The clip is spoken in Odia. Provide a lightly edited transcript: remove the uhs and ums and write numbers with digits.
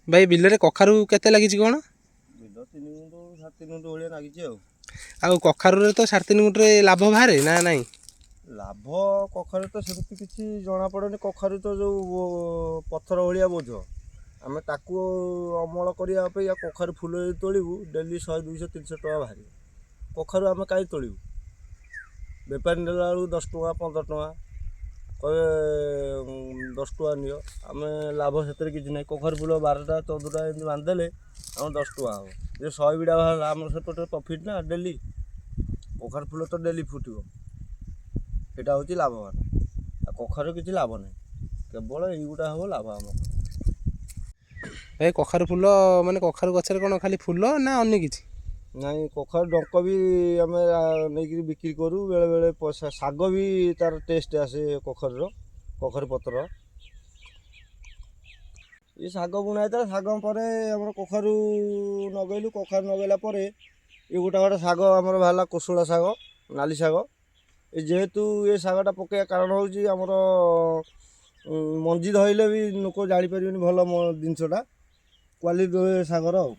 ଭାଇ, ବିଲରେ କଖାରୁ କେତେ ଲାଗିଛି କ'ଣ? ବିଲ 3 ଗୁଣ୍ଠୁ, 3.5 ଗୁଣ୍ଠୁ ଭଳିଆ ଲାଗିଛି ଆଉ। ଆଉ କଖାରୁରେ ତ 3.5 ଗୁଣ୍ଠରେ ଲାଭ ବାହାରେ ନା ନାହିଁ? ଲାଭ କଖାରୁ ତ ସେମିତି କିଛି ଜଣାପଡ଼େନି। କଖାରୁ ତ ଯେଉଁ ପଥର ଭଳିଆ ବୋଝ, ଆମେ ତାକୁ ଅମଳ କରିବା ଅପେକ୍ଷା କଖାରୁ ଫୁଲ ଯଦି ତୋଳିବୁ, ଡେଲି 100, 200, 300 ଟଙ୍କା ବାହାରିବ। କଖାରୁ ଆମେ କାହିଁ ତୋଳିବୁ? ବେପାରୀ ନେଲା ବେଳକୁ 10 ଟଙ୍କା, 15 ଟଙ୍କା କହିବେ, 10 ଟଙ୍କା ନିଅ। ଆମେ ଲାଭ ସେଥିରେ କିଛି ନାହିଁ। କଖାରୁ ଫୁଲ 12ଟା, 14ଟା ଏମିତି ବାନ୍ଧିଦେଲେ ଆମର 10 ଟଙ୍କା ହେବ ଯେ 100 ବିଡ଼ା ବାହାରିଲା, ଆମର ସେପଟେ ପ୍ରଫିଟ୍ ନା। ଡେଲି କଖାରୁ ଫୁଲ ତ ଡେଲି ଫୁଟିବ, ସେଇଟା ହେଉଛି ଲାଭବାନ। ଆଉ କଖାରୁ କିଛି ଲାଭ ନାହିଁ, କେବଳ ଏଇଗୁଟା ହେବ ଲାଭ ଆମର। ଭାଇ, କଖାରୁ ଫୁଲ ମାନେ କଖାରୁ ଗଛରେ କ'ଣ ଖାଲି ଫୁଲ ନା ଅନ୍ୟ କିଛି? ନାଇଁ, କଖାରୁ ଡଙ୍କ ବି ଆମେ ନେଇକିରି ବିକ୍ରି କରୁ ବେଳେବେଳେ ପଇସା। ଶାଗ ବି ତାର ଟେଷ୍ଟ ଆସେ କଖାରୁର, କଖାରୁ ପତ୍ର। ଏ ଶାଗ ବୁଣା ହେଇଥିଲା, ଶାଗ ପରେ ଆମର କଖାରୁ ଲଗେଇଲୁ। କଖାରୁ ଲଗେଇଲା ପରେ ଏ ଗୋଟା ଗୋଟେ ଶାଗ ଆମର ବାହାରିଲା, କୋଶଳା ଶାଗ, ନାଲି ଶାଗ। ଏ ଯେହେତୁ ଏ ଶାଗଟା ପକେଇବା କାରଣ ହେଉଛି ଆମର ମଞ୍ଜି ଧରିଲେ ବି ଲୋକ ଜାଣିପାରିବେନି ଭଲ ଜିନିଷଟା, କ୍ୱାଲିଟି ରୁହେ ଶାଗର ଆଉ।